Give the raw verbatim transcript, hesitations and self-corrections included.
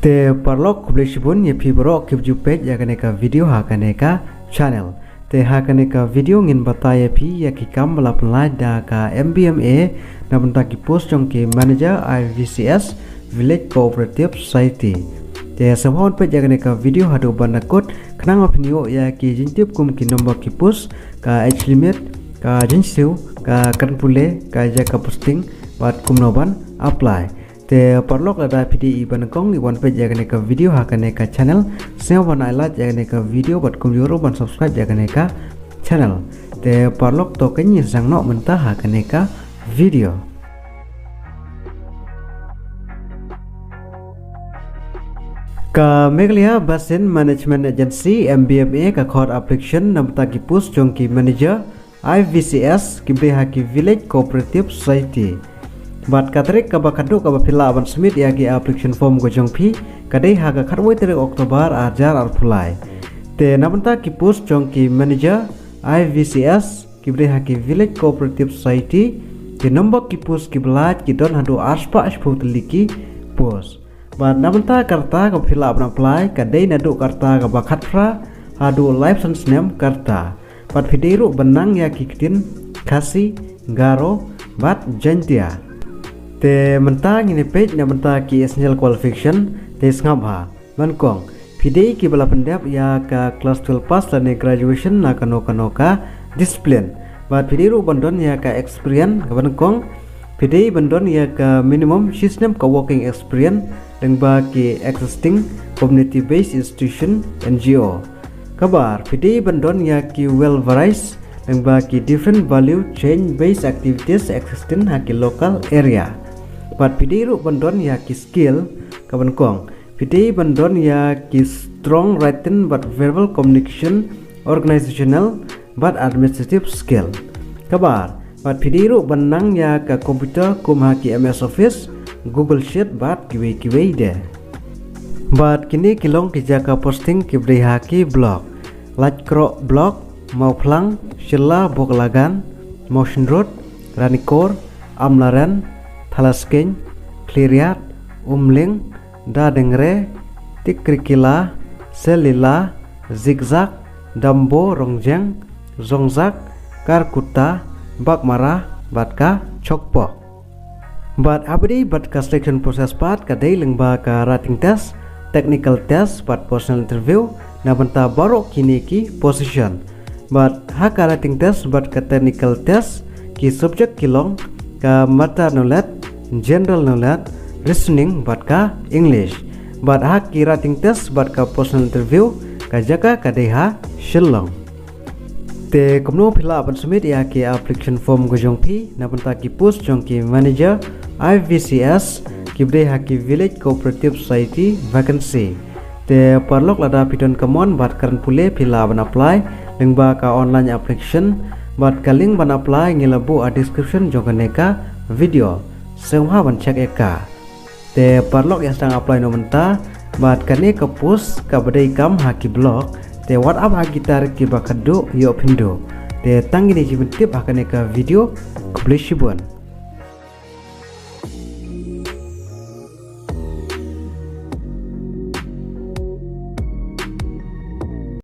Te paralok, khublei shibun ïa phi baroh kiba ju peit ïa kane ka video ha kane ka channel. Te ha kane ka video ngin batai ïa phi ïa ki kam ba la pynlait da ka M B M A na bynta ki post jong ki manager I V C S, Village Cooperative Society. Te sngewbha ban peit ïa kane ka video haduh ban da kut, khnang ba phin ïoh ïa ki jingtip kum ki number ki post, ka age limit, ka jingsiew, ka kyrdan pule, ka jaka posting, bad kumno ban apply. Te paralok, lada phi dei i ba nyngkong i ban peit ïa kane ka video ha kane ka channel, sngewbha ban ai like ïa kane ka video bad kumjuh ruh ban subscribe ïa kane ka channel. Te paralok, to ngin ïa sdang noh mynta ha kane ka video. Ka Meghalaya Basin Management Agency, M B M A, ka khot application na bynta ki post jong ki manager I V C S kiba dei ha ki Village Cooperative Society. Bad ka tarik kaba khatduh kaba phi lah ban submit ïa ki application form ka jong phi ka dei ha ka khatwei tarik October ar hajar arphew lai. Te na bynta ki post jong ki manager I V C S kiba dei ha ki Village Cooperative Society, ki number ki post kiba lait ki don haduh arspah shiphew tylli ki post. Bad na bynta ka rta kaba phi lah ban apply ka dei naduh ka rta kaba khatphra haduh laiphew san snem ka rta. Bad phi dei ruh ban nang ïa ki ktien Khasi, Garo bad Jaintia. Te mynta ngin ïa peit na bynta ki essential qualification. Te sngap bha. Ba nyngkong, phi dei kiba la pyndep ïa ka class twelve pass lane graduation na kano kano ka discipline. Bad phi dei ruh ban don ïa ka experience. Kaba nyngkong, phi dei ban don ïa ka minimum shisnem ka working experience lyngba ki existing community based institution, N G O. Kaba ar, phi dei ban don ïa ki well varies lyngba ki different value chain based activities existing ha ki local area. Bad phi dei ruh ban don ïa ki skill. Kaba nyngkong, phi dei ban don ïa ki strong written bad verbal communication, organizational bad administrative skill. Kaba ar, bad phi dei ruh ban nang ïa ka computer kum ha ki M S Office, Google Sheet bad kiwei kiwei de. Bad kine ki long ki jaka posting kiba dei ha ki block: Laitkroh Block, Mawphlang, Shella Bokajan, Mawshynrut, Ranikor, Amlarem, Thadlaskeiñ, Khliehriat, Umling, Dadengre, Tikrikilla, Shellila, Zikzak, Dambo, Rongjeng, Zongzak, Kharkutta, Baghmara bad ka Chongpok. Bad ha kaba ïadei bad ka selection process pat ka dei lyngba ka writing test, technical test bad personal interview na bynta baroh kine ki position. Bad ha ka writing test bad ka technical test, ki subject ki long ka maths knowledge, general knowledge, reasoning bad ka English. Bad ha ki writing test bad ka personal interview, ka jaka ka dei ha Shillong. Te kumno phi lah ban submit ïa ki application form ka jong phi na bynta ki post jong ki manager I V C S kiba dei ha ki Village Cooperative Society vacancy. Te paralok, lada phi don ka mon bad kyrdan pule, phi lah ban apply lyngba ka online application. Bad ka link ban apply ngi la buh ha description jong kane ka video. Sngewbha ban check ïa ka. Te paralok, ïa sdang apply noh mynta. Bad kane ka post kaba dei kam ha ki block. Te wat ap ha ki tarik kiba khatduh, ïoh phin duh. Te tang kine ki jingpyntip ha kane ka video. Khublei shibun.